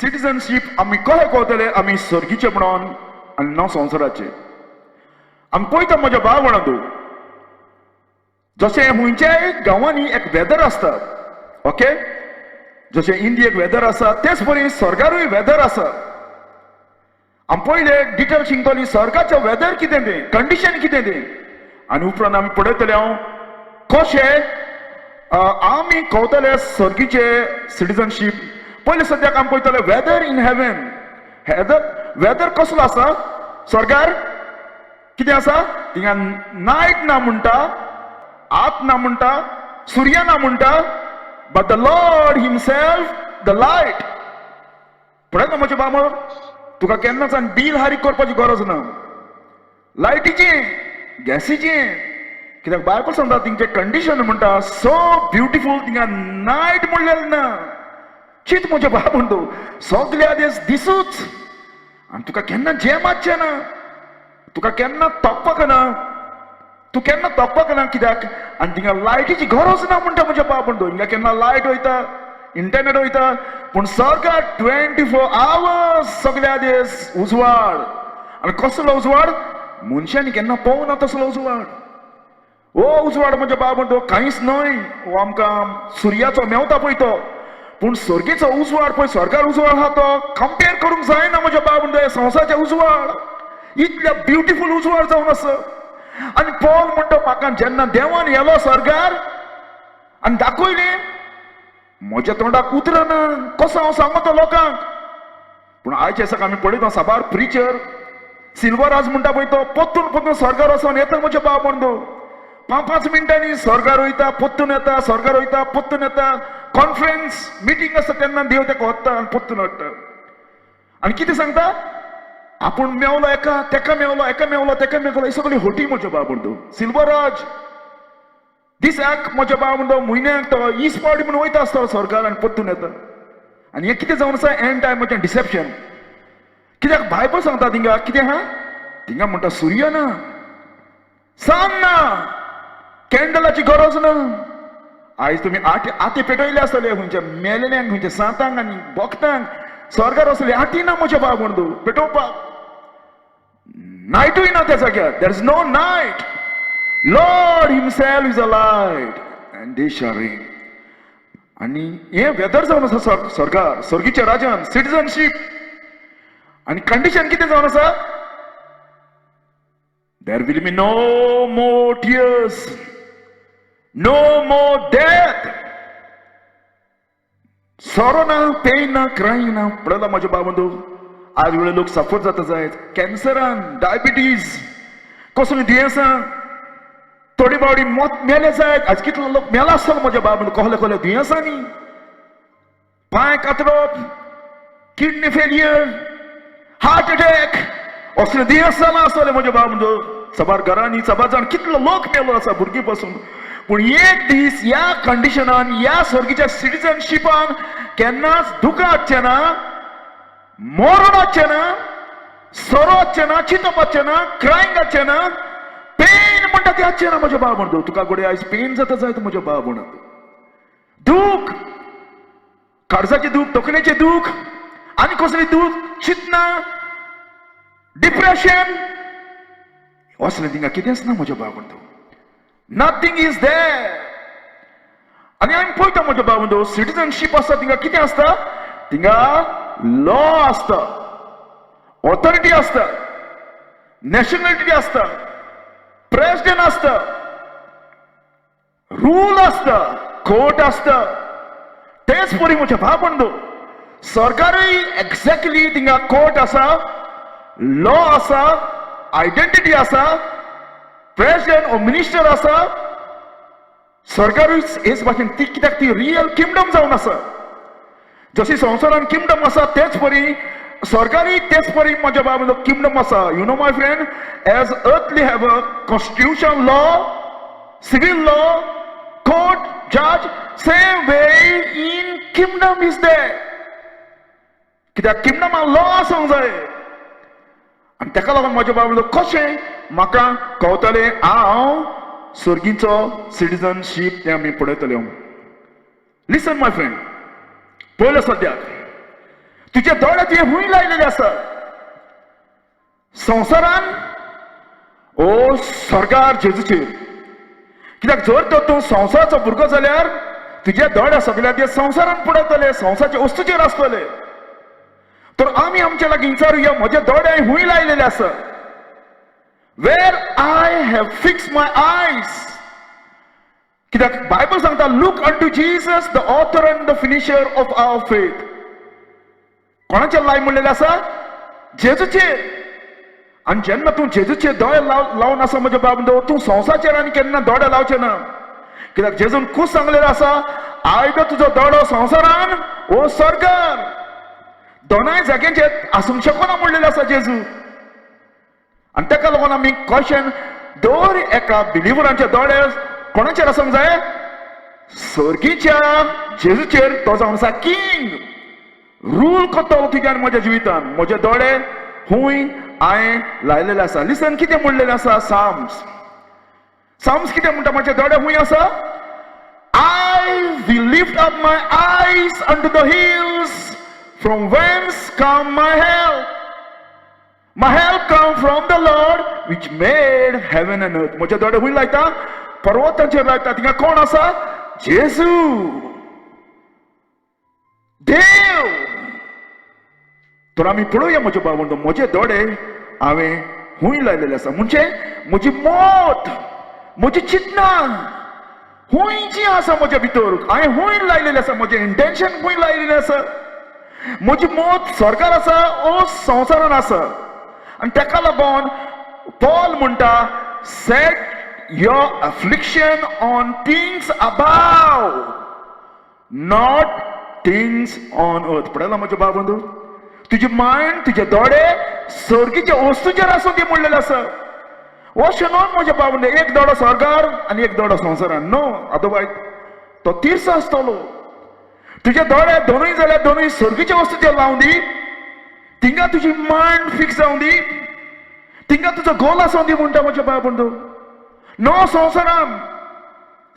Citizenship आमी कशें कळटले आमी सर्गीचे म्हणून आनी न संवसाराचे? आमी पळयता म्हज्या भाव म्हणून तूं, जशें खंयच्याय गांवांनी एक वेदर आसता, ओके, जशें इंडियेक वेदर आसा, तेच परी स्वर्गारूय वेदर आसा. आमी पयले डिटेल शिकतली स्वर्गाचें वेदर कितें तें, कंडिशन कितें तें, आनी उपरांत आमी पळयतले हांव कशें आमी कवतले सर्गीचे सिटीजनशीप. पयले सद्याक आमी पळयतले weather in heaven. Weather कसलो आसा स्वर्गार? कितें आसा थिंगा? नायट ना म्हणटा, आत ना म्हणटा, सुर्या ना म्हणटा, but the Lord himself the light. पळयता म्हजे बाबा, तुका केन्नाच आनी बील हारीक करपाची गरज ना लायटीची, गॅसीची, कित्याक बायबल सांगता तिंचे कंडिशन म्हणटा सो ब्युटिफूल, थिंगा नायट म्हणलेलें ना. चित म्हजे बाब म्हणतो, सगल्या दीस दिसूच आनी तुका केन्ना जेम आसचें ना, तुका केन्ना तोपपाक ना, तूं केन्ना तोपपाक ना, कित्याक आनी थिंगा लायटीची गरज ना म्हणटा म्हज्या बाब म्हणतो. हिंगा केन्ना लायट वयता, इंटरनेट वयता, पूण सरकार 24 आवर्स सगल्या दीस उजवाड. आनी कसलो उजवाड? मनशांनी केन्ना पळोवना तसलो उजवाड. हो उजवाड म्हज्या बाब म्हणतो कांयच न्हय, हो आमकां सुर्याचो मेवता पळय तो, पूण स्वर्गीचो उजवाड पळय, स्वर्गार उजवाड आहा तो कंपेर करूंक जायना म्हज्या बाब म्हणतो. संवसाराचे उजवाड इतल्या ब्युटिफूल उजवाड जावन आसा. आनी पॉल म्हणटा, म्हाका जेन्ना देवान येलो स्वर्गार आनी दाखयलें, म्हज्या तोंडाक उतरना, कसो हांव सांगतो लोकांक? पूण आयच्या दिसाक आमी पळयता साबार प्रिचर, सिल्वराज म्हणटा पळय तो पोत्तून पोत्तून स्वर्गार वचोन येता. म्हज्या बाब म्हणतो, पांच पांच मिनटांनी स्वर्गार वयता, पोत्तून येता, स्वर्गार वयता, पोत्तून येता. कॉन्फरन्स मिटींग आसता तेन्ना देव तेका वता आनी पोत्तून हाडटा. आनी कितें सांगता? आपूण मेवलो एका, तेका मेवलो, एका मेवलो, तेका मेवलो. ही सगळी होटी म्हज्या बाब म्हणतो. सिल्वराज दिसाक म्हज्या बाब म्हणतो, म्हयन्याक तो 20 फावटी म्हणून वयता आसता स्वर्गार आनी पोत्तून येता. आनी हें कितें जावन आसा? एंड टायमाचें डिसेप्शन. कित्याक बायबल सांगता थिंगा कितें आहा? थिंगा म्हणटा सूर्य ना, सन ना, कॅन्डलाची गरज ना. आयज तुमी आठ आती पेटयले आसतले खंयच्या मेलेल्यांक, खंयच्या सांतांक आनी भक्तांक. स्वर्गार आसले आती ना म्हज्या बाब म्हणतो पेटोवपाक. नायटूय ना त्या जाग्यार. There is no night. Lord himself is a light and they shall reign. आनी हें वेदर जावन आसा स्वर्गार, स्वर्गीच्या राजान सिटीजनशीप. आनी कंडिशन कितें जावन आसा? There will be no more tears, no more death. Sorrow ना, पेन ना, क्रायंग ना. पळयला म्हज्या बाबंदू, आज वेळे लोक सफर जाता जायत कॅन्सरान, डायबिटीज, कसली दुयेंसां, थोडी बावडी मत मेले जायत. आज कितलो लोक मेला आसतलो म्हज्या बाबा, कहले कहले दुयेंसांनी, पांय कातरप, किडनी फेलियर, हार्ट अटॅक, असले दुयेंस जालां आसतलें म्हज्या बाबा. साबार घरांनी साबार जाण, कितलो लोक मेलो आसा भुरगीं पासून. पूण एक दीस ह्या कंडिशनान, ह्या स्वर्गीच्या सिटीजनशिपान केन्नाच दुखां आसचें ना, मरण आसचें ना, सरो आसचें ना, चिंतप आसचें ना, क्रायंग आसचें ना, पेन म्हणटा ते आसचें ना म्हज्या बाबा म्हणतो. तुका घडये आयज पेन जाता जायत म्हज्या बाबा म्हणत, दूख, काळजाचें दूख, तकलेचें दूख, आनी कसली दूख, चिंतना, डिप्रेशन, असलें थिंगा कितेंच ना म्हज्या बाबा म्हणतो. Nothing is there. आनी आमी पळयता म्हज्या बाबा म्हणतो, सिटीजनशीप आसता थिंगा कितें आसता? थिंगा लॉ आसता, ऑथॉरिटी आसता, नॅशनॅलिटी आसता, प्रेसिडेंट आसता, रूल आसता, कोर्ट आसता. तेच परी म्हज्या भाव बंधू, सरकारय एक्झॅक्टली थिंगा कोर्ट आसा, लॉ आसा, आयडेंटिटी आसा, प्रेसिडेंट ओ मिनिस्टर आसा. सरकारूय हेच भाशेन ती, कित्याक ती रियल किंगडम जावन आसा. जशी संवसारान किंगडम आसा, तेच परी सरकारी, तेच परी म्हज्या बाबा किंगडम आसा. You know, my friend, as earthly have a constitution, law, civil law, court, judge, same way in kingdom is there. कित्याक किंगडमान लॉ आसूंक जाय. आनी तेका लागून म्हज्या बाबा, कशें म्हाका कळटलें हांव स्वर्गीचो सिटीजनशीप तें आमी पळयतले? लिसन my friend, पयलें सद्याक तुजे दोळे तुवें हूंय लायलेले आसा? संवसारान ओ स्वर्गार जेजूचेर? कित्याक जर तर तूं संवसाराचो भुरगो जाल्यार तुजे दोळे सगल्या ते संवसारान पडयतले, संवसाराच्या वस्तूचेर आसतले. तर आमी आमच्या लागीं विचारुया, म्हजे दोळे हूंय लायलेले आसा? Where I have fix my eyes? कित्याक बायबल सांगता, "Look unto Jesus, the author and the finisher of our faith." कोणाचेर लाय म्हणलेलें आसा? जेजूचेर. आनी जेन्ना तूं जेजूचेर दोळे लावन आसा म्हज्या बाब, तूं संवसाराचेर आनी केन्ना दोळे लावचे ना. कित्याक जेजून खूब सांगलेलें आसा, आयदो तुजो दोळो संवसारान ओ स्वर्गार, दोनाय जाग्यांचेर आसूंक शकना म्हणलेलें आसा जेजू. आनी ताका लागून आमी क्वेश्चन, दर एका बिलिवरांचे दोळे कोणाचेर आसूंक जाय? सर्गीच्या जेजूचेर. तो जावन आसा किंग, रूल करतलो तुज्या आनी म्हज्या जिवितान. म्हजे दोळे हूंय हांवें लायलेले आसा? लिसन, कितें म्हणलेलें आसा साम्स? साम्स कितें म्हणटा? म्हजे दोळे हूंय आसा? "I will lift up my eyes unto the hills, from whence come my help. My help come from the Lord which made heaven and earth." म्हजे दोळे हूंय लायता? पर्वतांचेर लायता. थिंगा कोण आसा? जेजू, देव. तर आमी पळोवया म्हज्या भावंडो, म्हजे दोळे हांवें हूंय लायलेले आसा? म्हणजे म्हजी मत, म्हजी चिंतनां हूंय जी आसा म्हज्या भितर, हांवें हूंय लायलेलें आसा? म्हजें इंटेन्शन हूंय लायलेलें आसा? म्हजी मत स्वर्गार आसा ओ संवसारान आसा? आनी ताका लागून पॉल म्हणटा, "Set your affection on things above, not things on earth." पळयला म्हज्या बाबंदू, तुजी मायंड, तुजे दोळे सर्गीच्या वस्तूचेर आसूं दी म्हणलेलें आसा. अशें न्हय म्हज्या बाबंदू, एक दोळो स्वर्गार आनी एक दोळो संवसारान. नो, अदरवायज तो तिरसो आसतलो. तुजे दोळे दोनूय जाल्यार दोनूय सर्गीच्या वस्तूचेर लावन दी. थिंगा तुजी मायंड फिक्स जावन दी, थिंगा तुजो गोल आसूं दी म्हणटा म्हज्या बाबंदू. नो संवसारान.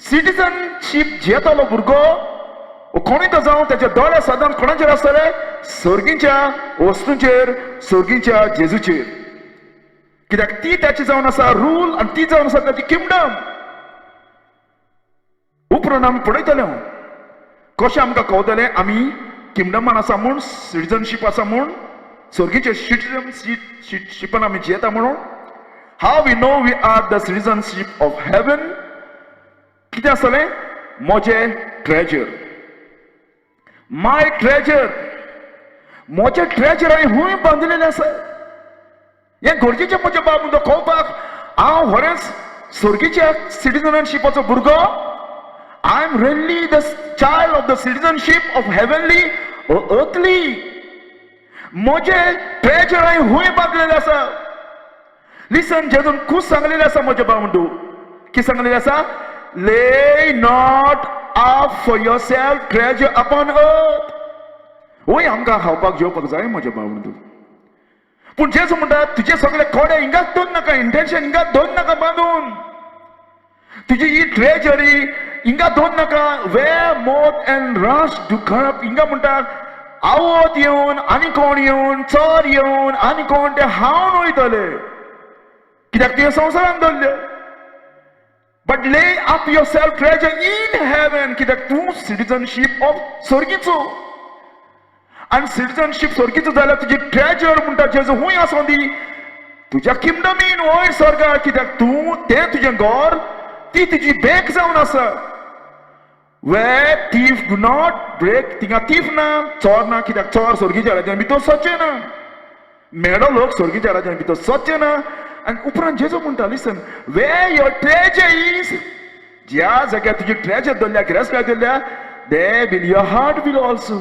सिटीजनशीप घेतलो भुरगो कोणूय तो जावं, त्याचे दोळे सदांच कोणाचेर आसतले? सर्गीच्या वस्तूंचेर, सर्गीच्या जेजूचेर. कित्याक ती त्याची जावन आसा रूल आनी ती जावन आसा ताची किंगडम. उपरांत आमी पळयतले कशें आमकां कळटलें आमी किंगडमान आसा म्हूण, सिटीजनशीप आसा म्हूण, सर्गीचे सिटीजनशिपान आमी जियेता म्हणून. How we know we are the citizenship of heaven? कितें आसतलें म्हजें ट्रेजर? माय ट्रेजर, म्हजें ट्रेजर हांवें हूंय बांदिल्लें आसा? हें गरजेचें म्हज्या बाब म्हणटा कळपाक, हांव खरेंच सर्गीच्या सिटीजनशिपाचो भुरगो. I am really the child of the citizenship of heavenly, earthly? म्हजे ट्रेजर हांवें हूंय बांदलेलें आसा? लिसन, जेजून खूब सांगलेलें आसा म्हज्या भावंडू. की सांगलेलें आसा? "Lay not up for yourself treasure upon earth." वय, आमकां खावपाक जेवपाक जाय म्हज्या भावंडू, पूण जेजू म्हणटा, तुजे सगळे कोडे हिंगाच दवर नाका, इंटेन्शन हिंगाच दवर नाका बांदून, तुजी ही ट्रेजरी हिंगा दवर नाका. "Where moth and rust do corrupt." हिंगा म्हणटा आवत येवन आनी कोण येवन, चोर येवन आनी कोण ते हावन वयतले, कित्याक तुवें संवसारान दवरले. "But lay up yourself treasure in heaven." कित्याक तूं सिटीजनशीप ऑफ स्वर्गीचो, आनी सिटीजनशीप स्वर्गीचो जाल्यार तुजी ट्रेजर म्हणटा जेजू हूंय आसों दी, तुज्या किंगडमीन वयर स्वर्गार. कित्याक तूं तें तुजें घर, ती तुजी बँक जावन आसा. "Where thief do not break." थिंगा थीफ ना, चोर ना. कित्याक चोर स्वर्गीच्या राज्यान भितर सरचे ना, मेडो लोक स्वर्गीच्या राज्यान भितर सरचे ना. आनी उपरांत जेजू म्हणटा, listen, "Where your treasure is," ज्या जाग्यार तुजी ट्रेजर दवरल्या, गिरेस्तकाय दवरल्या, "there will your heart will also."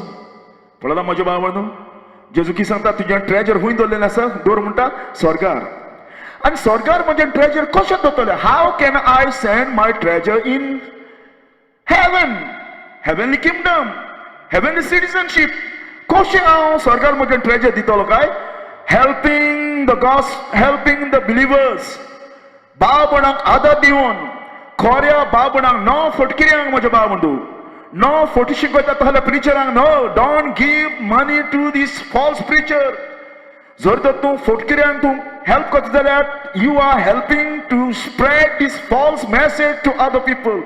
पळयला म्हज्या भावांनो, जेजू की सांगता, तुजें ट्रेजर खूंय दवरलेलें आसा दवर म्हणटा? स्वर्गार. आनी स्वर्गार म्हजें ट्रेजर कशें दवरतलें? How can I send my treasure in heaven, heavenly kingdom, heavenly citizenship? कशें हांव स्वर्गार म्हजें ट्रेजर दितलो काय? Helping the gospel, helping the believers, भाव भयणांक आदर दिवन, खऱ्या भाव भयणांक, नो फटकिऱ्यांक म्हज्या भाव बंधू, नो फोटी शिकयता तसल्या प्रिचरांक. No, don't give money to this false preacher. जर तर तूं फोटकिऱ्यांक तूं हेल्प करता जाल्यार you are helping to spread this false message to other people.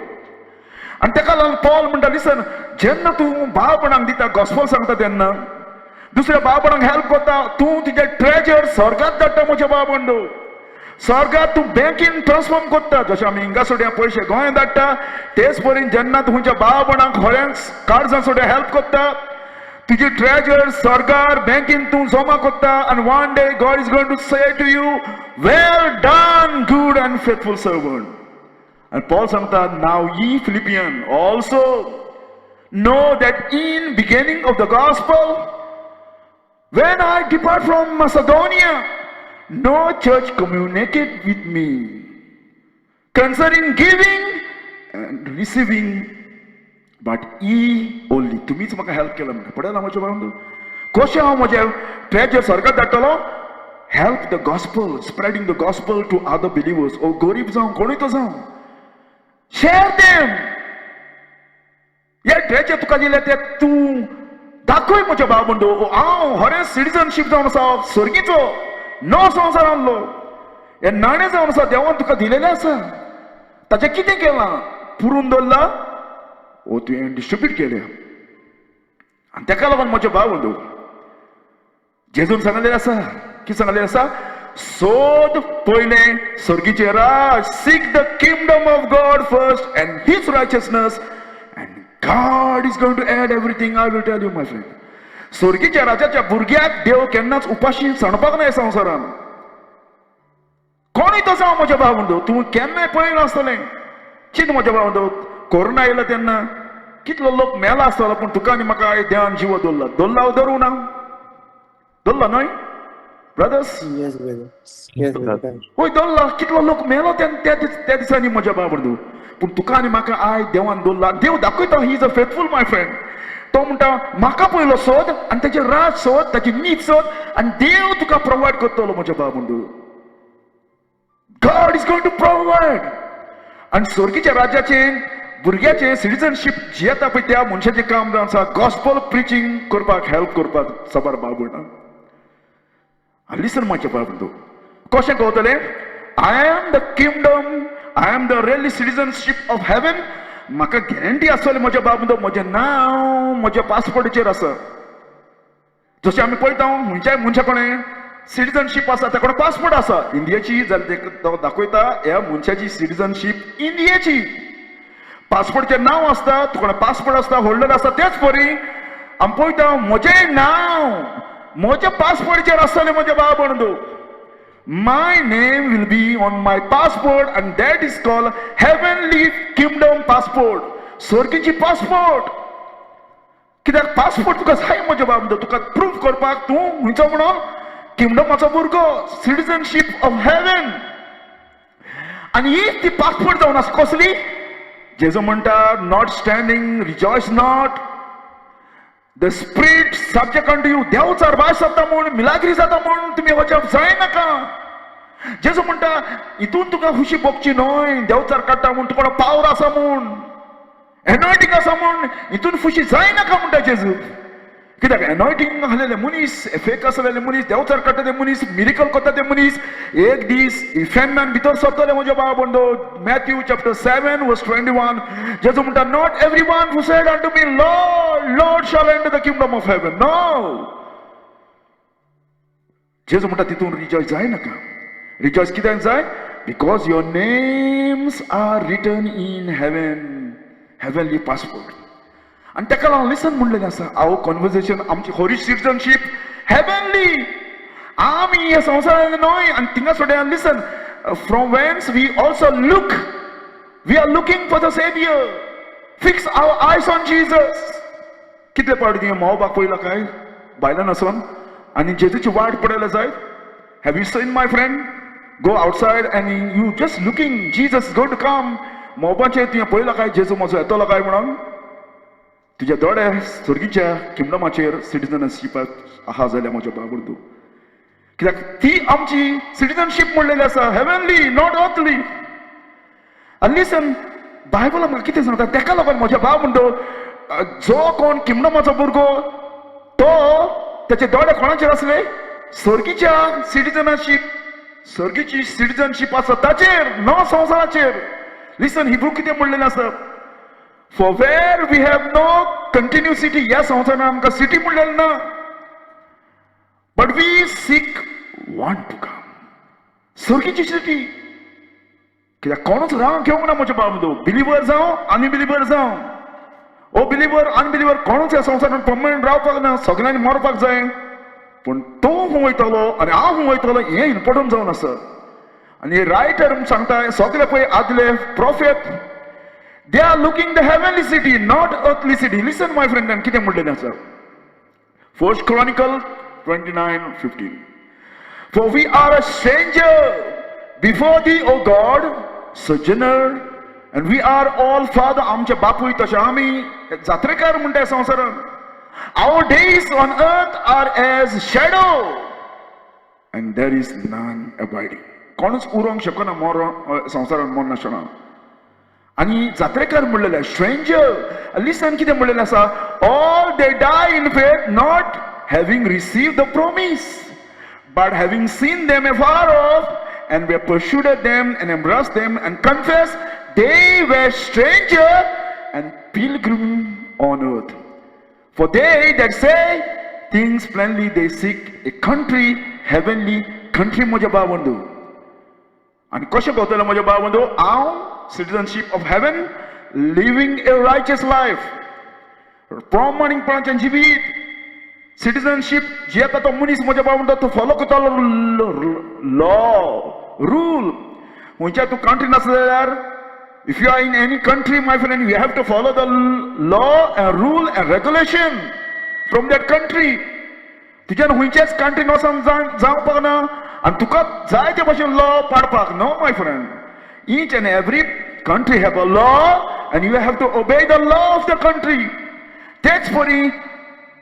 आनी ताका लागून पॉल म्हणटा, लिसन, जेन्ना तूं भावपणाक दिता, गॉस्पल सांगता, तेन्ना दुसऱ्या भावपणाक हेल्प करता, तूं तुजें ट्रेजर स्वर्गात धाडटा म्हज्या भाव बंडो. स्वर्गात तूं बँकीन ट्रान्सफॉर्म करता. जशें आमी हिंगा सोड्या पयशे गोंयांत धाडटा, तेच परीन जेन्ना तूं खंयच्या भावपणाक खरेंच काळजां सोड्या हेल्प करता, तुजी ट्रेजर स्वर्गार बँकीन तूं जमा करता. आनी one day God is going to say to you, "Well done, good and faithful servant." आनी पॉल सांगता, "Now ye Philippian also know that in beginning of the gospel, when I depart from Macedonia, no church communicated with me concerning giving and receiving, but ye only." तुम्हीच म्हाका help केला म्हणटा. पळयला म्हज्या भावांनो, कशें हांव म्हजें ट्रेजर स्वर्गात धाडटलो? Help the gospel, spreading the gospel to other believers. ओ गरीब जावं, कोणूय तो जावं, share them. हे ट्रेजर तुका दिले ते तूं दाखय म्हज्या भाव बंधू, हांव खरें सिटीजनशीप जावन आसा स्वर्गीचो, न संवसारांतलो. हे नाणें जावन आसा, देवान तुका दिलेलें आसा. ताचें कितें केलां? पुरून दवरला ओ तुवें डिस्ट्रिब्यूट केलें? आनी ताका लागून म्हज्या भाव बंधू, जेजून सांगलेलें आसा. कितें सांगलेलें आसा? सोद पयलें स्वर्गीचें राज. Seek the kingdom of God first and his righteousness, and God is going to add everything. I will tell you, my friend, स्वर्गीच्या राजाच्या भुरग्याक देव केन्नाच उपाशी सांडपाक ना संवसारान. कोणूय तो जावं म्हज्या भाव बंधू, तूं केन्नाय पळयलां आसतलें. चिंत म्हज्या भाव बंधू, कोरोना येयला तेन्ना कितलो लोक मेला आसतलो, पूण तुका आनी म्हाका देवान जिवो दवरला. दवरला, दवरूं ना? दवरला न्हय brothers? Yes, brother. Yes, brother. वय, दवरला. कितलो लोक मेलो त्या दिसांनी म्हज्या भाव बंधू, पूण तुका आनी म्हाका I देवान दवरला. देव दाखयता, he is a faithful, my friend. तो म्हणटा, म्हाका पयलो सोद आनी तेजें राज सोद, ताची नीत सोद, आनी देव तुका प्रोवायड करतलो म्हज्या भाव बंधू. God is going to provide. आनी स्वर्गीच्या राज्याचे भुरग्याचें सिटीजनशीप जियेता पळय, त्या मनशाचें काम जावन आसा गॉस्पल प्रिचींग करपाक, हेल्प करपाक साबार भाव भयणां. लिसन म्हज्या भाव बंधू, कशें कळटलें I am the kingdom, I am the really citizenship of heaven? म्हाका गॅरंटी आसतली म्हज्या भाव बंधू, म्हजें नांव म्हज्या पासपोर्टाचेर आसा. जशें आमी पळयता, खंयच्याय मनशा कडेन सिटीजनशीप आसा, त्या कडेन पासपोर्ट आसा इंडियेची जाल्यार तो दाखयता, ह्या मनशाची सिटीजनशीप इंडियेची. पासपोर्टचें नांव आसता, तुका पासपोर्ट आसता, होल्डर आसता. तेच परी आमी पळयता, म्हजें नांव म्हज्या पासपोर्टचेर आसतलें म्हज्या भाव बंधू. My name will be on my passport, and that is called heavenly kingdom passport. स्वर्गीची passport. कित्याक पासपोर्ट तुका जाय म्हज्या बाब, तुका प्रूफ करपाक तूं खंयचो म्हणून, किंगडमाचो भुरगो, सिटीजनशीप ऑफ हेवन. आनी ही ती पासपोर्ट जावन आसा कसली? जेजू म्हणटा, "Notwithstanding, rejoice not the spirit subject unto you." Devchar भास जाता म्हूण, मिलाग्री जाता म्हूण तुमी वचप जायनाका. जेजू म्हणटा, हितून तुका खुशी भोगची न्हय. देवचार काडटा म्हूण, तुका पावर आसा म्हूण, एनॉयटींग आसा म्हूण हितून खुशी जायनाका म्हणटा जेजू. कित्याक एनॉयटींग आसलेले मनीस, फेक आसलेले मनीस, देवचार काडटा ते मनीस, मिरिकल करता ते मनीस, एक दीस इफेन्नान भितर सरतले म्हज्या भाव बंधो. Matthew chapter 7 verse 21, जेजू म्हणटा, "Not every one who said unto me, 'Lord, Lord,' shall enter the kingdom of heaven." No. जेजू म्हणटा, तितून रिजॉयस जायनाका. रिजॉयस कित्याक जाय? Because your names are written in heaven, heavenly passport. आनी ताका लागून लिसन म्हणलेलें आसा, हांव कॉन्वर्सेशन, आमची खरी सिटीजनशीप हेवनली. आमी ह्या संवसारांत न्हय. आनी थिंगा सोड्या, listen, "From whence we also look, we are looking for the Saviour. Fix our eyes on Jesus." कितले पावटी तुवें मोबाक पळयला काय बायलान वचोन आनी जेजूची वाट पळयला जायत? Have you seen, my friend? Go outside and you just looking, Jesus go to come. मोबाचेर तुवें पळयला काय, जेजू म्हजो येतलो काय म्हणून? तुज्या दोळे स्वर्गीच्या किंगडमाचेर, सिटीजनशीपाक आहा जाल्यार म्हज्या बाबड तूं, कित्याक ती आमची सिटीजनशीप म्हणलेली आसा, हेवनली, not अर्थली. आनी लिसन, बायबल आमकां कितें सांगता? तेका लागून म्हज्या भाव म्हणतो, जो कोण किंगडमाचो भुरगो तो त्याचे दोळे कोणाचेर आसले? सर्गीच्या सिटीजनशीप, सर्गीची सिटीजनशीप आसा ताचेर, न संवसाराचेर. लिसन, हिब्रू कितें म्हणलेलें आसा? For where we have no continue city. ह्या संवसारान आमकां सिटी म्हणलेलें ना, but we seek one to come, सर्गीची city. कित्याक कोणूच रावंक घेवंक ना म्हज्या बाबू, बिलिवर जावं अनबिलिवर जावं, ओ बिलिवर अनबिलिवर, कोणूच ह्या संवसारान परमनंट रावपाक ना. सगळ्यांनी मरपाक जाय. पूण तूं खंय वयतलो आनी हांव खंय वयतलो हें इम्पोर्टंट जावन आसा. आनी रायटर सांगता, सगळे पळय आदले prophet, they are looking the heavenly city, not earthly city. Listen, my friend, कितें म्हणलेलें आसा? First Chronicle 29:15. For we are a stranger before thee, O God, sojourner, and we are all father. आमचे बापूय तशें आमी जात्रेकार म्हणटा संवसारान. Our days on earth are as shadow and there is none abiding. कोणूच उरोंक शकना मोर संवसारान मरनासतना. आनी जात्रेकार म्हणलेले, स्ट्रेंजर. लिसन, कितें म्हणलेलें आसा? All they die in faith, not having receive the promise, but having seen them afar off and were pursued them and embraced them and confessed they were stranger and pilgrim on earth. For they that say things plainly, they seek a country, heavenly country. म्हज्या भावंदू, आनी कशें कळटलें म्हज्या भावंदू हांव citizenship of heaven? Living a righteous life, प्रामाणीकपणाचें जिवीत. Citizenship जियेता तो मनीस म्हज्या भावंदो तो फॉलो करतलो लॉ, रूल. खंयच्या तूं कंट्री नासले जाल्यार, if you are in any country, my friend, you have to follow the law and rule and regulation from that country. तुज्यान खंयच्याच कंट्रीन वचोन जावपाक ना आनी तुका जाय ते भशेन law पाडपाक. No, my friend, each and every country have a law and you have to obey the law of the country. तेच परी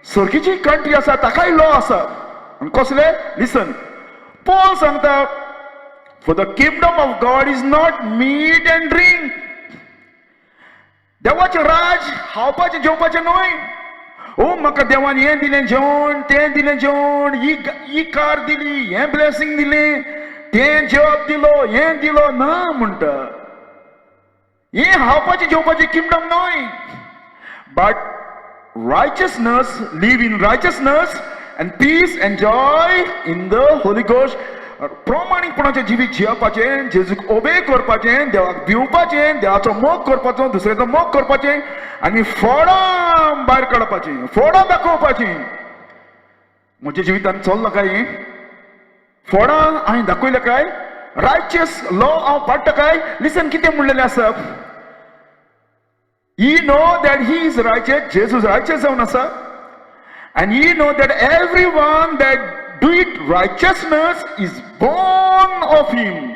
सर्गीची कंट्री आसा, ताकाय लॉ आसा. आनी कसले? लिसन, पॉल सांगता, for the kingdom of God is not meat and drink. देवाचें राज खावपाचें जेवपाचें न्हय. ओ म्हाका देवान हें दिलें जेवण, तें दिलें जेवण, ही ही कार दिली, हें ब्लेसिंग दिलें, तें जॉब दिलो, हें दिलो, ना म्हणटा. हें खावपाचें जेवपाचें किंगडम न्हय, but righteousness, live in righteousness and peace and joy in the Holy Ghost. प्रामाणीकपणाचें जिवीत जियेवपाचें, जेजूक ओबे करपाचें, देवाक भिवपाचें, देवाचो मोग करपाचो, दुसऱ्याचो मोग करपाचें आनी फोडां भायर काडपाचीं, फोडां दाखोवपाचीं. म्हज्या जिवितान चल्लां काय हें? फोडां हांवें दाखयलें काय? रायचियस लॉ हांव पाडटा काय? लिसन, कितें म्हणलेलें आसा? Ye know that he is righteous, Jesus righteous जावन आसा. And ye know that everyone that doeth righteousness is born of him.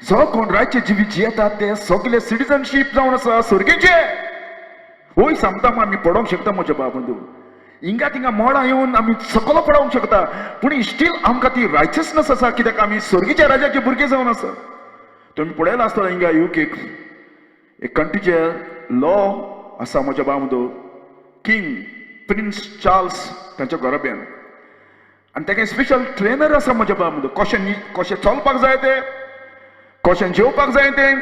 जो कोण righteous जिवीत जियेता ते सगळे सिटीजनशीप जावन आसा स्वर्गीचे. वय सांगता, आमी पडोवंक शकता म्हज्या बाबंदू, हिंगा थिंगा मोडां येवन आमी सकलो पडोवंक शकता, पूण स्टील आमकां ती रायचसनस आसा, कित्याक आमी स्वर्गीच्या राजाचे भुरगे जावन आसा. तुमी पळयला आसतलो, हिंगा युकेक एक कंट्रीचे लॉ आसा म्हज्या बाबंदू, किंग प्रिन्स चार्ल्स तांच्या घराब्यान, आनी ताका स्पेशल ट्रेनर आसा म्हज्या बाबंदू, कशें कशें चलपाक जाय तें, कशें जेवपाक जाय तें,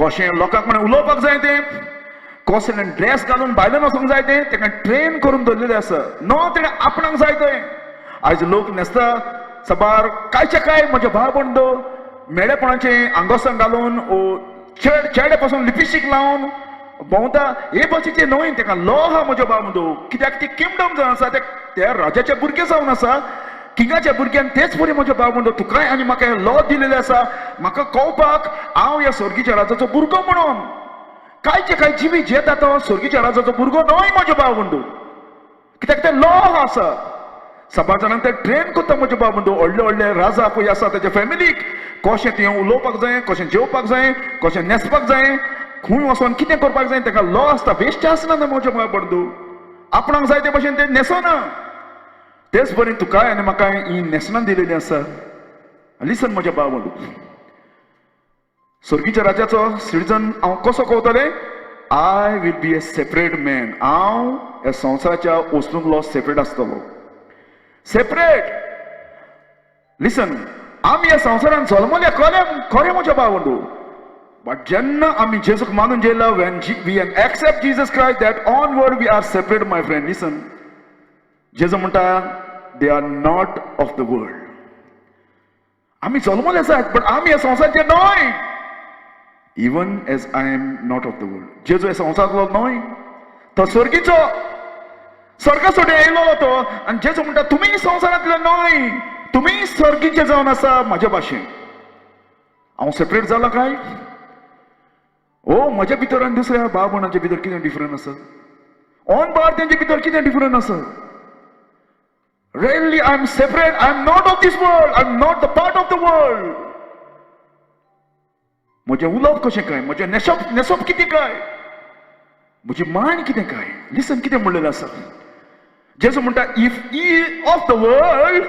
कशें लोकांक कडेन उलोवपाक जाय तें, कसलें ड्रेस घालून भायल्यान वचूंक जाय तें, ताका ट्रेन करून दवरलेलें आसा. नो तेणें आपणाक जाय तें. आयज लोक न्हेसता साबार कांयचे काय म्हज्या भाव बंदो, मेळेपणाचें आंगोसां घालून ओ चेड चेडे पासून लिपस्टीक लावन भोंवता. हे भाशेचें न्हय. ताका लॉ आहा म्हज्या भाव बंदो, कित्याक ती किंगडम जावन आसा, त्या राजाचे भुरगे जावन आसा, किंगाच्या भुरग्यान. तेच परी म्हज्या भाव बंदो, तुकाय आनी म्हाका हे लॉ दिलेले आसा, म्हाका कळपाक हांव ह्या स्वर्गीच्या राजाचो भुरगो म्हणून. कांयचे काय जिवीत जियेता तो स्वर्गीच्या राजाचो भुरगो न्हय म्हज्या भाव बंदू, कित्याक ते लॉ आसा. साबार जाणांक ते ट्रेन करता म्हज्या भाव बंदू. व्हडले व्हडले राजा पळय आसा, ताच्या फॅमिलीक कशें तें उलोवपाक जाय, कशें जेवपाक जाय, कशें न्हेसपाक जाय, खंय वचोन कितें करपाक जाय, ताका लॉ आसता. वेस्ट आसना ना म्हज्या भाव बंदू, आपणाक जाय ते भशेन ते न्हेसना. तेच परी तुकाय आनी म्हाका ही न्हेसणां दिलेली आसा. लिसन म्हज्या भाव बंदू, स्वर्गीच्या राजाचो सिटीजन हांव कसो कळटलें? I will be a separate man. हांव ह्या संवसाराच्या वस्तूंतलो सेपरेट आसतलो. सेपरेट. लिसन, आमी ह्या संवसारान जल्मले खरें खरें म्हज्या भावंडू, बट जेन्ना आमी जेजूक मानून जेला, when we accept Jesus Christ, that onward we are separate, my friend. Listen, जेजू म्हणटा, they are not of the world. आमी जल्मले आसात, बट आमी ह्या संवसाराचे न्हय. Even as I am not of the world. जेजू ह्या संवसारांतलो न्हय, तो स्वर्गीचो, स्वर्गा सोडून येयलो तो. आनी जेजू म्हणटा, तुमी संवसारांतले न्हय, तुमी स्वर्गीचे जावन आसा. म्हाज्या भाशेन हांव सेपरेट जाला काय? ओ, म्हज्या भितर आनी दुसऱ्या भाव भयणाच्या भितर कितें डिफरंट आसा? ऑन बार तेंचे भितर कितें डिफरंट आसा? Really, I am separate. I am not of this world. I am not the part of the world. म्हजें उलोवप कशें काय? म्हजें न्हेसप कितें काय? म्हजी मांड कितें काय? लिसन, कितें म्हणलेलें आसा? जेजू म्हणटा, if ye of the world,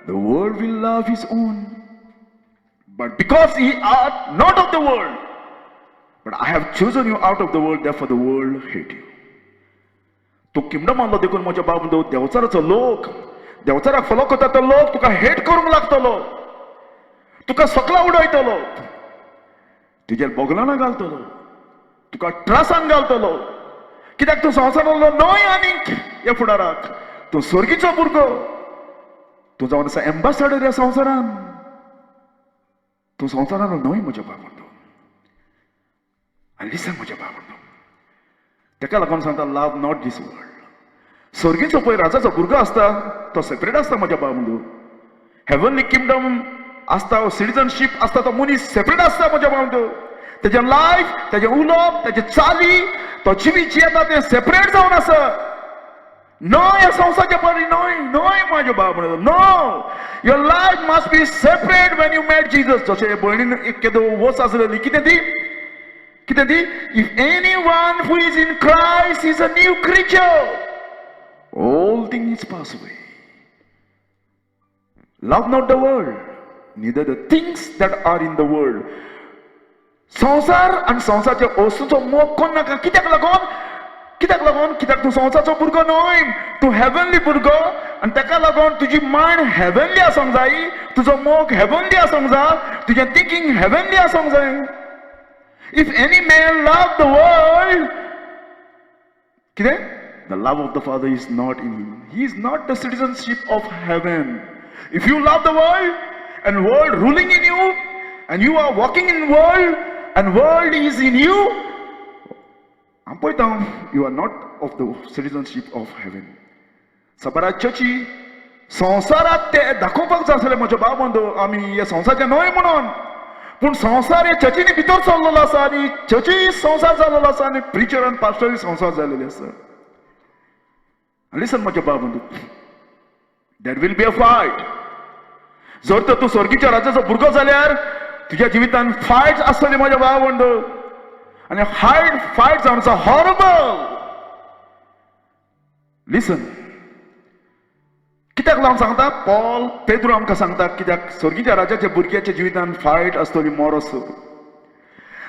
the world will love his own, but because ye are not of the world, but I have chosen you out of the world, therefore the world hate you. तूं kingdom मानलो देखून म्हज्या बाब, देवचाराचो लोक, देवचाराक follow करता तो लोक तुका हेट करूंक लागतलो, तुका सकला उडयतलो, तुजेर बोगलाना घालतलो, तुका त्रासान घालतलो. कित्याक? तूं संवसारांतलो न्हय आनीक ह्या फुडाराक. तूं स्वर्गीचो भुरगो. तूं जावन आसा एम्बासाडर ह्या संवसारान. तूं संवसारान न्हय म्हज्या बाबा. आनी लिसन म्हज्या बाबा, तेका लागून सांगता, love not this world. स्वर्गीचो पळय राजाचो भुरगो आसता तो सेपरेट आसता म्हज्या बाबा. हेवनली किंगडम आसता, सिटीजनशीप आसता, तो मनीस सेपरेट आसता म्हज्या बाबा. तेजें लायफ, तेजें उलोवप, तेजे चाली, तो जिवीत जियेता तें सेपरेट जावन आसा. न्हय ह्या संवसाराच्या परी न्हय, न्हय म्हाज्या बाबा. No, your life must be separate when you met Jesus. जशें भयणीन एक केदो वस आसलेली, कितें ती, कितें ती? If anyone who is in Christ is a new creature, all thing is pass away. Love not the world, neither the things that are in the world. संवसार आनी संवसाराच्या वस्तूचो मोग कोण नाका. कित्याक लागून? कित्याक लागून? कित्याक तूं संवसाराचो भुरगो न्हय, तूं हेवनली भुरगो. आनी ताका लागून तुजी मायंड हेवनली आसूंक जाय, तुजो मोग हेवनली आसूंक जाय, तुजें थिंकींग हेवनली आसूंक जाय. If any man love the world, कितें? The love of the Father is not in him. He is not the citizenship of heaven. If you love the world and world ruling in you and you are walking in world and world is in you, हांव पळयता, you are not of the citizenship of heaven. सबारा चर्ची संवसारात ते दाखोवपाक जाय आसलें म्हज्या बाबंदो, आमी हे संवसाराचे न्हय म्हणून. पूण संवसार हे चर्चीनी भितर चल्लेलो आसा आनी चर्ची संवसार जाल्लो आसा आनी प्रिचर आनी पास्टरूय संवसार जाल्लेले आसा. लिसन म्हज्या बाबंदू, there will be a fight. जर तर तूं स्वर्गीच्या राजाचो भुरगो जाल्यार तुज्या जिवितान फायट आसतली म्हज्या भावंड. आनी फायट जावन आसा हॉरेबल. लिसन, कित्याक लागून सांगता? पॉल पेद्रो आमकां सांगता, कित्याक स्वर्गीच्या राजाच्या भुरग्याच्या जिवितान फायट आसतली मोरोसो.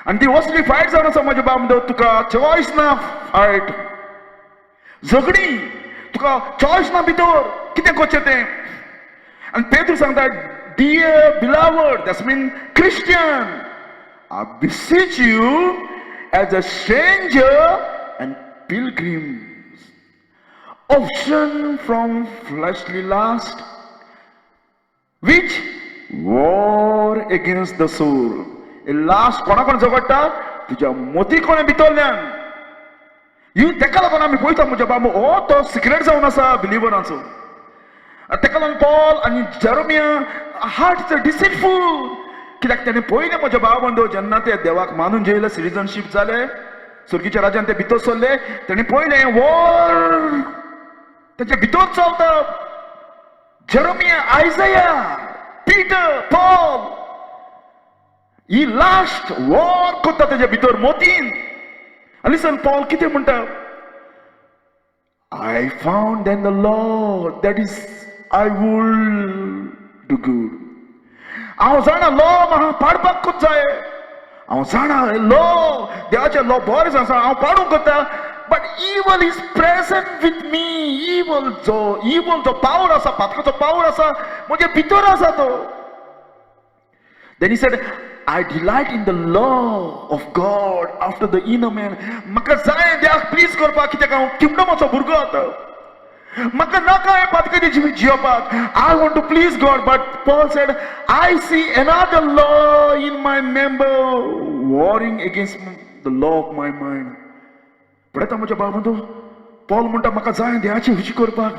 आनी ती असली फायट जावन आसा म्हज्या बाब, तुका चॉयस ना. फायट, झगडी, तुका चॉयस ना भितर कितें करचें तें. आनी पेद्रो सांगता, dear beloved, that's mean Christian, I beseech you as a stranger and pilgrims, abstain from fleshly lust, which war against the soul. Lust कोणा कोण झगडटा? तुज्या मोती कोणा भितरल्यान you. तेका लागून आमी पळयता म्हज्या बाबू, हो तो सिक्रेट जावन आसा बिलिवरांचो. तेका लागून पॉल आनी जेरोमिया हार्ट डिसिटफूल. कित्याक तेणें पयलें म्हज्या भावबंदो, जेन्ना ते देवाक मानून जेयले, सिटीजनशीप जाले, स्वर्गीच्या राज्यान ते भितर सरले, तेणें पयलें वॉर तेच्या भितर चलता. जेरोमिया, आयजया, Peter, Paul he last war करता तेच्या भितर मोतीन. आनी लिसन, पॉल कितें म्हणटा? I found then the law, that is, I will do good. हांव जाणा, लॉ म्हाका पाडपाकूच जाय. हांव जाणा लॉ देवाचें लॉ बरें आसा, हांव पाडूंक करता, but evil is present with me. Evil जो, इवल जो पावर आसा, पातकाचो पावर आसा, म्हजे भितर आसा तो. Then he said, I delight in the law of God after the inner man. म्हाका जाय देवाक प्लीज करपाक, कित्याक हांव किंगडमाचो भुरगो आतां. म्हाका नाका हें पातकाचें जिवीत जियोपाक. I want to please God. But Paul said, I see another law in my member warring against the law of my mind. पळयता म्हज्या बाबा, पॉल म्हणटा म्हाका जाय देवाची खुशी करपाक,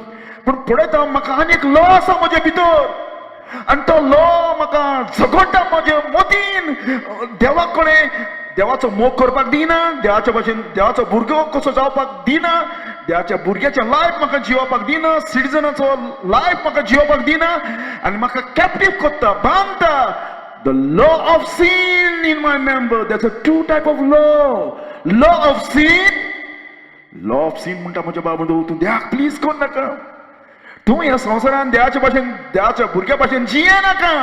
पूण पळयता म्हाका आनी एक लॉ आसा म्हजे भितर आनी तो लॉ म्हाका झगडटा म्हजे मतीन. देवा कडेन देवाचो मोग करपाक दिना, देवाच्या भाशेन देवाचो भुरगो कसो जावपाक दिना, देवाच्या भुरग्याचें लायफ म्हाका जियोवपाक दिना, सिटीजनाचो लायफ म्हाका जियोवपाक दिना आनी म्हाका कॅप्टीव करता, बांदता. The law of sin in my member. That's a two type of law. Law of sin. Law of sin म्हणटा म्हज्या बाबा, तूं देवाक प्लीज कर नाका, तूं ह्या संवसारान देवाच्या भाशेन, देवाच्या भुरग्या भाशेन जिये नाका.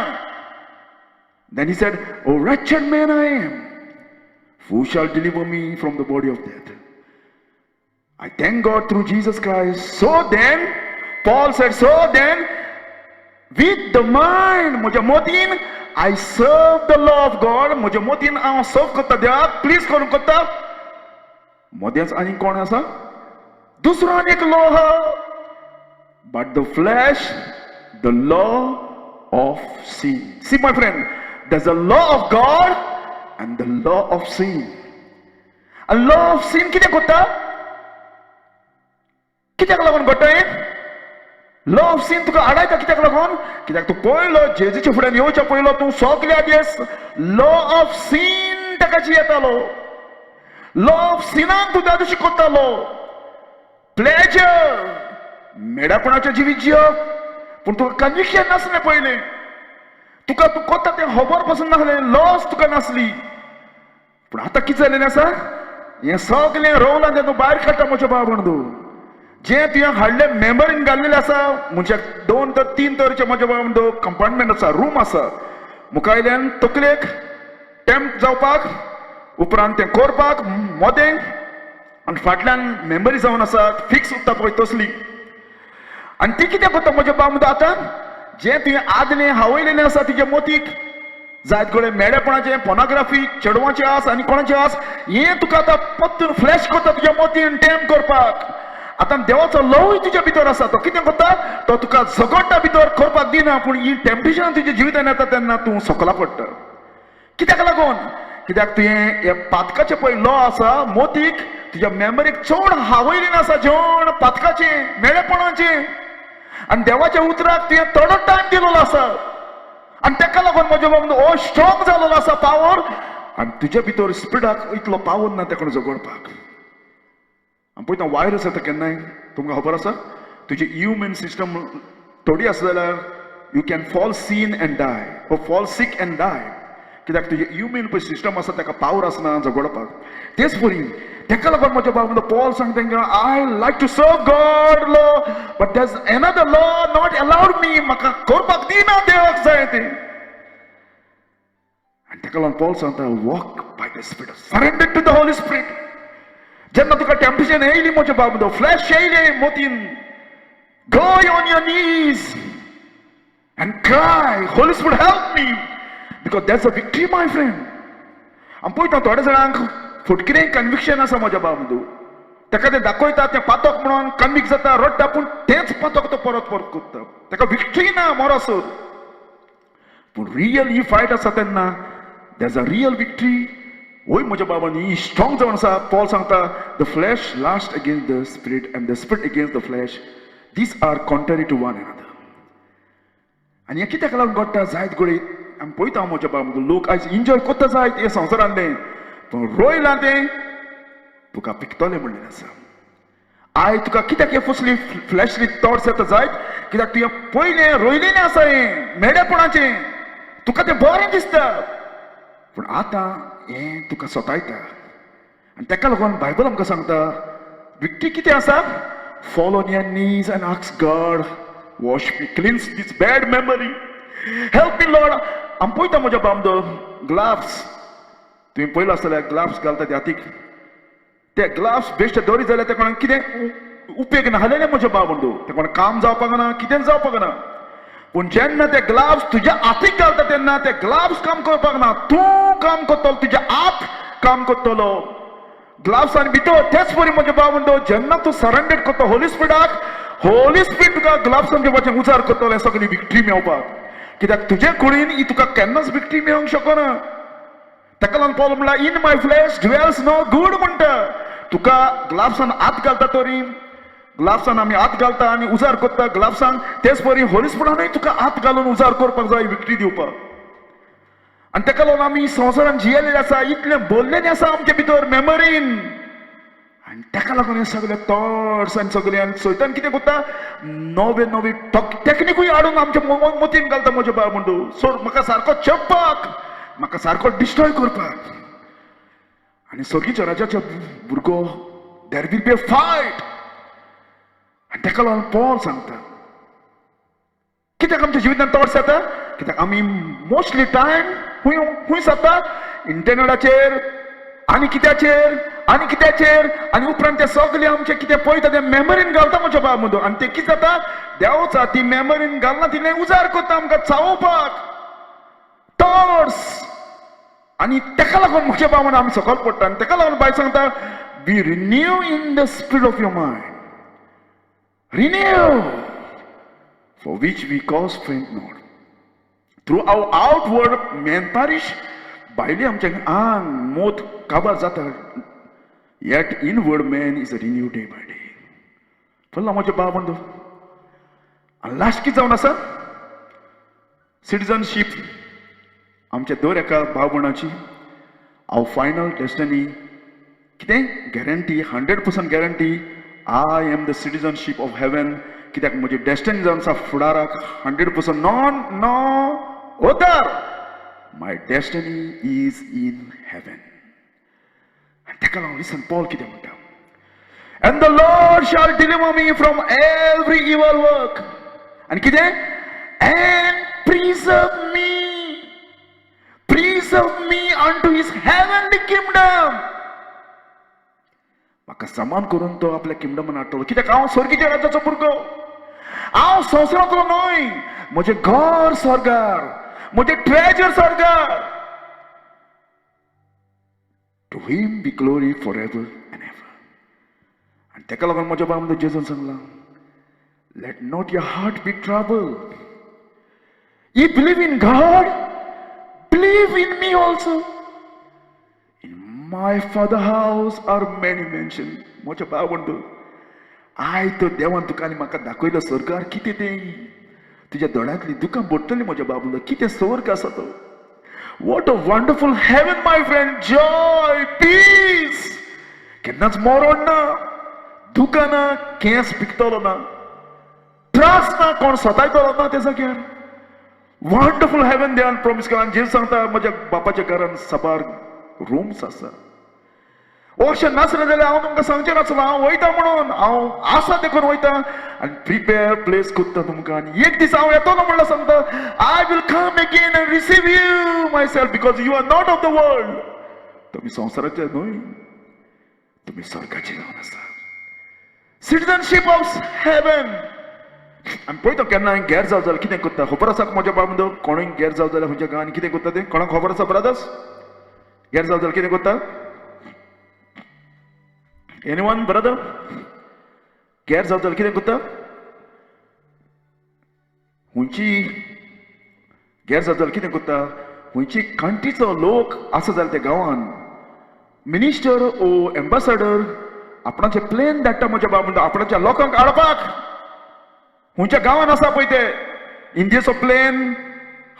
Then he said, O wretched man I am, who shall deliver me from the body of death? I thank God through Jesus Christ. So then, Paul said, so then, with the mind, म्हज्या मतीन, I serve the law of God. म्हज्या मतीन हांव सर्व करता देवाक, please करूंक करता. मदेंच आनी कोण आसा? दुसरो आनी एक लॉ आहा. But the flesh, the law of sin. See, my friend, there's a law of God and the law of sin. A law of sin कितें करता? कित्याक लागून घडटा हें? लॉ ऑफ सिन तुका आडायता. कित्याक लागून? कित्याक तूं पयलो जेजूच्या फुड्यान येवच्या पयलो तूं सगल्या दीस लॉ ऑफ सिन ताका जियेतालो. लॉ ऑफ सिनान तूं त्या दिवशी करतालो प्लेजर, मेडापणाचें जिवीत जियप, पूण तुका कन्विक्शन नासलें पयलें. तुका तूं करता तें खबर पसून नासलें, लॉस तुका नासली. पूण आतां कितें जालें आसा, हें सगलें रोवलां तें तूं भायर काडटा म्हज्या बाबण. तूं जें तुवें हाडलें मेमरीन घाल्लेलें आसा. मनशाक दोन तर तीन तरेचे म्हज्या बाबा कंपार्टमेंट आसा, रूम आसा. मुखायल्यान तकलेक टेम्प जावपाक, उपरांत तें करपाक मोदें आनी फाटल्यान मेमरी जावन आसा, फिक्स उरता पळय तसली. आनी ती कितें करता म्हज्या बाब, आतां जें तुवें आदलें हावयलेलें आसा तुज्या मोतीक, जायत कडेन मेडेपणाचें, पोर्नोग्राफी, चेडवांचें आस आनी कोणाचें आस, हें तुका आतां परतून फ्लॅश करता तुज्या मोतीन टेम करपाक. आतां देवाचो लवूय तुज्या भितर आसा. तो कितें करता? तो तुका झगडटा भितर, करपाक दिना. पूण ही टेम्पटेशन तुज्या जिवितान येता तेन्ना तूं सकला पडटा. कित्याक लागून? कित्याक तुवें हे पातकाचें पळय लॉ आसा, मोतीक तुज्या मेमरीक चड हावयलें आसा जेवण पातकाचें, मेळेपणाचें, आनी देवाच्या उतराक तुवें थोडो टायम दिलेलो आसा. आनी ताका लागून म्हज्या बाबा हो स्ट्रॉंग जालेलो आसा पावर आनी तुज्या भितर स्पिरिटाक इतलो पावर ना तेका झगडपाक. आनी पळयता वायरस येता केन्नाय, तुमकां खबर आसा, तुजी इम्यून सिस्टम थोडी आसा जाल्यार you can fall sin and die or fall sick and die. कित्याक तुजें इम्यून पळय सिस्टम आसा ताका पावर आसना झगडपाक. तेच परी ताका लागून म्हज्या बाबा पॉल सांगता तांकां, I like to serve God law, but there's another law not allowed me. म्हाका करपाक दिना देवाक जाय तें. आनी ताका लागून पॉल सांगता, walk by the Spirit, surrender to the Holy Spirit. जेन्ना तुका टेम्पटेशन येयली म्हज्या बाबा, फ्लॅश येयले मोतीन, go on your knees and cry, Holy Spirit, help me, because that's a victory, my friend. आमी पळयता थोड्या जाणांक फटकिरें कन्विक्शन आसा म्हज्या बाबा. ताका तें दाखयता तें पातक म्हणून कन्विक्ट जाता, रडटा, पूण तेंच पातक तो परत परत करता. ताका विक्ट्री ना मरोसर. पूण रियल ही फायट आसा तेन्ना there's a real victory. वय म्हज्या बाबान, ही स्ट्रॉंग जावन आसा. पॉल सांगता, the flesh lust against the Spirit and the Spirit against the flesh. These are contrary to one another. आनी हें कित्याक लागून घडटा जायत घडये आमी पळयता म्हज्या बाबा, लोक आयज एन्जॉय करता जायत हे संवसारांतलें, पूण रोयलां तें तुका पिकतलें म्हणलें आसा. आयज तुका कित्याक हे फसली फ्लॅशली थॉट्स येता जायत? कित्याक तुवें पयलें रोयलेलें आसा हें मेडेपणाचें, तुका तें बरें दिसता, पूण आतां हें तुका सतायता. आनी ताका लागून बायबल आमकां सांगता विक्ट्री कितें आसा? Fall on your knees and ask God, wash me, cleanse this bad memory, help me, Lord. आमी पळयता म्हज्या बामदो ग्लाव्स. तुवें पयलो आसतले ग्लाव्स घालता ते हातीक, ते ग्लाव्स बेश्टे दवरी जाल्यार ते कोणाक कितें उपेग नासलेले म्हज्या भाव बंधू, ते कोण काम जावपाक ना, कितेंच जावपाक ना. पूण जेन्ना ते ग्लाव्स तुज्या हातीक घालता तेन्ना ते ग्लाव्स काम करपाक ना, तूं काम करतलो, तुज्या हात काम करतलो ग्लाव्सान भितर. तेच परी म्हज्या भाव बंधू, जेन्ना तूं सरेंडर करता होली स्पिरिटाक, होली स्पिरिट तुका ग्लाव्सांचे भाशेन उजार करतलो सगळी विक्ट्री मेळपाक. कित्याक तुजे कुडीन ही तुका केन्नाच विक्ट्री मेळोंक शकना. ताका लागून पॉल म्हणला, in my flesh dwells no good म्हणटा. तुका ग्लाव्सान हात घालता तरी ग्लाव्सान आमी हात घालता आनी उजार करता ग्लाव्सान, तेच परी होली स्पिरिटानूय तुका हात घालून उजार करपाक जाय विक्ट्री दिवपाक. आनी ताका लागून आमी संवसारान जियेल्ले आसा, इतलें बोल्लेलें आसा आमचे भितर मेमरीन. आनी ताका लागून हे सगळे थॉट्स आनी सगळे, आनी सैतान कितें करता, नवे नवे टॅक्निकूय हाडून आमच्या मतीन घालता म्हज्या भाव बंधू. सो म्हाका सारको चेपपाक, म्हाका सारको डिस्ट्रॉय करपाक. आनी सर्गीच्या राजाच्या भुरगो, there will be a fight. आनी ताका लागून पॉल सांगता, कित्याक आमच्या जिवितांत थॉट्स येता? कित्याक आमी मोस्टली टायम खूंय खूंय जाता, इंटरनेटाचेर आनी कित्याचेर आनी कित्याचेर. आनी उपरांत ते सगळे आमचे कितें पळयता ते मेमरीन घालता म्हज्या भाव बंधू. आनी ते कितें जाता, देवचा ती मेमरीन घालना तितलें उजार करता आमकां चावोवपाक थॉट्स. आनी ताका लागून म्हज्या भावान आमी सकयल पडटा. आनी ताका लागून बायल सांगता, be renew in the spirit of your mind, renew, for which we cause faint not. Though our outward man perish, भायली आमचें आंग मोत काबार जाता, yet inward man is renew day by day. पळयला म्हज्या भाव बंधू. आनी लास्ट कितें जावन आसा, सिटीजनशीप आमच्या दर एका भाव भयणाची, our final destiny कितें guarantee, 100% guarantee, I am the citizenship of heaven. कित्याक म्हजी डेस्टिनी जावन आसा फुडाराक 100%, non no other, my destiny is in heaven. आनी ताका लागून लिसन, पॉल कितें म्हणटा, and the Lord shall deliver me from every evil work. आनी कितें, and preserve me unto his heavenly kingdom. म्हाका समान करून तो आपल्या किंगडमान हाडटलो. कित्याक हांव स्वर्गीच्या राज्याचो भुरगो, हांव संवसारांतलो न्हय. म्हजें घर स्वर्गार, म्हजें treasure स्वर्गार. To him be glory for ever and ever. आनी ताका लागून म्हज्या बाबा जेजून सांगलां, let not your heart be trouble. Ye believe in God, believe in me also. In my father house are many mansion. म्हज्या भाव म्हणतो, I तो देवान तुका आनी म्हाका दाखयलो स्वर्गार कितें तें. तुज्या दोळ्यांतली दुकां पडटली म्हज्या बाबूलो. कितें स्वर्ग आसा तो. What a wonderful heaven, my friend. Joy, peace. केन्नाच मरण ना, दुकां ना, केंस पिकतलो ना, त्रास ना, कोण सतायतलो ना त्या जाग्यार. वंडरफूल हेवन देवान प्रॉमिस केला. जेजू सांगता, म्हज्या बापाच्या घरान साबार रूम्स आसा. अशें नासलें जाल्यार हांव तुमकां सांगचें नासलो हांव वयता म्हणून. हांव आसा देखून वयता आनी प्रिपेर प्लेस करता तुमकां. आनी एक दीस हांव येतलो म्हणल्यार सांगता, I will come again and receive you myself, because you are not of the world. तुमी संवसाराचे न्हय, तुमी स्वर्गाचे जावन आसा, सिटीजनशीप ऑफ हेवन. आमी पळयता, केन्ना गेर जावं जाल्यार कितें करता, खबर आसा म्हज्या बाबा? कोणूय गेर जावं जाल्यार खंयच्या गांवांनी कितें करता तें कोणाक खबर आसा? ब्रदर्स, गेर जावं जाल्यार कितें करता? एनी वन ब्रदर, गेर जावं जाल्यार कितें करता? खंयची गेर जावं जाल्यार कितें करता? खंयची कंट्रीचो लोक आसा जाल्यार त्या गांवान मिनिस्टर ओ एम्बासाडर आपणाचे प्लेन धाडटा म्हज्या बाबा म्हणटा, आपणाच्या लोकांक हाडपाक. खंयच्या गांवान आसा पळय ते इंडियेचो प्लेन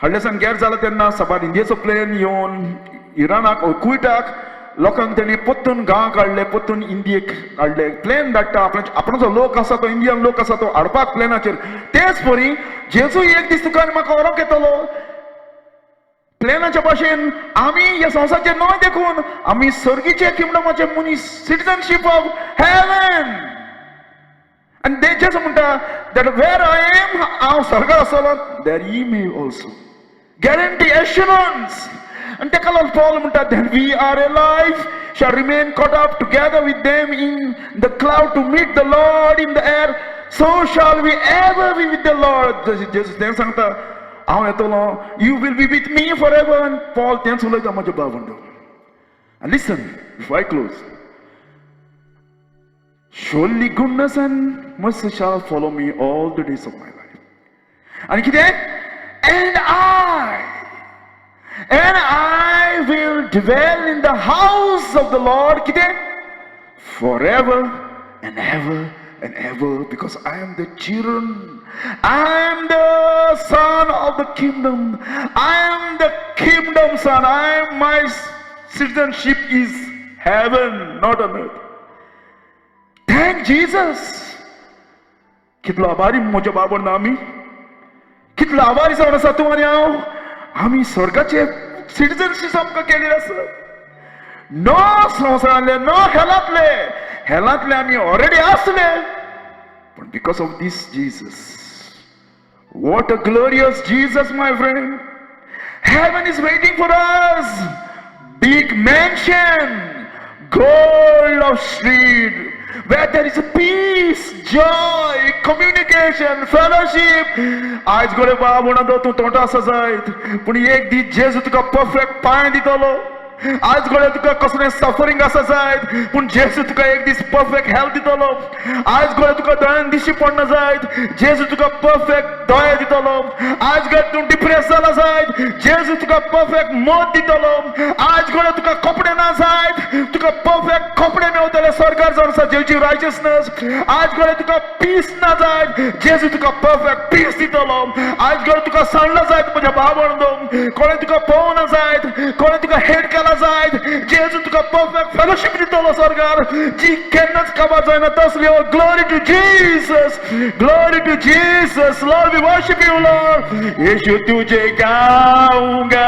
हाडले सान गेर जाला तेन्ना साबार इंडियेचो प्लेन येवन इराणाक ओ कुवेटाक लोकांक तेणी परतून गांवाक हाडले, परतून इंडियेक हाडले. प्लेन धाडटा, आपणाचे आपणाचो लोक आसा तो, इंडियन लोक आसा तो हाडपाक प्लेनाचेर. तेच परी जेजू एक दीस तुका आनी म्हाका व्हरूंक येतलो प्लेनाच्या भाशेन. आमी ह्या संवसाराचे न्हय देखून आमी सर्गीचे किंगडमाचे मनीस, सिटीजनशीप ऑफ हेवन. आनी ते जेजू म्हणटा that where I am, हांव स्वर्गार आसतलो, there ye may also. Guarantee, assurance. आनी ताका लागून पॉल म्हणटा, "Then we are alive shall remain caught up together with them in the cloud to meet the Lord in the air. So shall we ever be with the Lord." जेजू तें सांगता, हांव येतलो, you will be with me forever. Paul तेंच उलयता, म्हज्या भाव. And listen, before I close. Surely goodness and mercy shall follow me all the days of my life. आणि कितें? And I will dwell in the house of the Lord, कितें? Forever and ever and ever, because I am the children. I am the son of the kingdom. I am the kingdom son. I am my citizenship is heaven, not on earth. Thank Jesus. कितलो आभारी म्हज्या बाबा ना आमी, कितलो आभारी जावन आसा तूं आनी हांव. आमी स्वर्गाचे सिटीजनशीप आमकां केलेली आसा, न संवसारांतले, न हेलांतले. हेलांतले आमी ऑलरेडी आसले, पण because of this Jesus. What a glorious Jesus, my friend. Heaven is waiting for us. Big mansion, gold of street, where there is peace, joy, communication, fellowship. आयज गोडे बाब म्हणा तूं तोंडा आसा जायत, पूण एक दीस जेजू तुका परफेक्ट पांय दितलो. आज घडये तुका कसलें सफरींग आसा जायत, पूण जेजू तुका एक दीस परफेक्ट हेल्थ दितलो. आज घडये तुका दोळ्यान दिश्टी पडना जायत, जेजू तुका परफेक्ट दोळे दितलो. आज घडये तूं डिप्रेस जाला जायत, जेजू तुका परफेक्ट मत दितलो. आज घडये तुका कपडे ना जायत, तुका परफेक्ट कपडे मेवतले स्वर्गार जावन आसा जेजूची रायचियसनस. आज घडये तुका पीस ना जायत, जेजू तुका परफेक्ट पीस दितलो. आज घडये तुका सांडला जायत, म्हज्या भाव, कोणें तुका पळोवना जायत, कोणें तुका हेट केला जायत, जेजू तुका परफेक्ट फेलोशिप दितलो स्वर्गार, जी केन्नाच काबार जायना तसली. Glory to Jesus, glory to Jesus. Lord, we worship you, Lord. यीशु, तुझे गाऊंगा.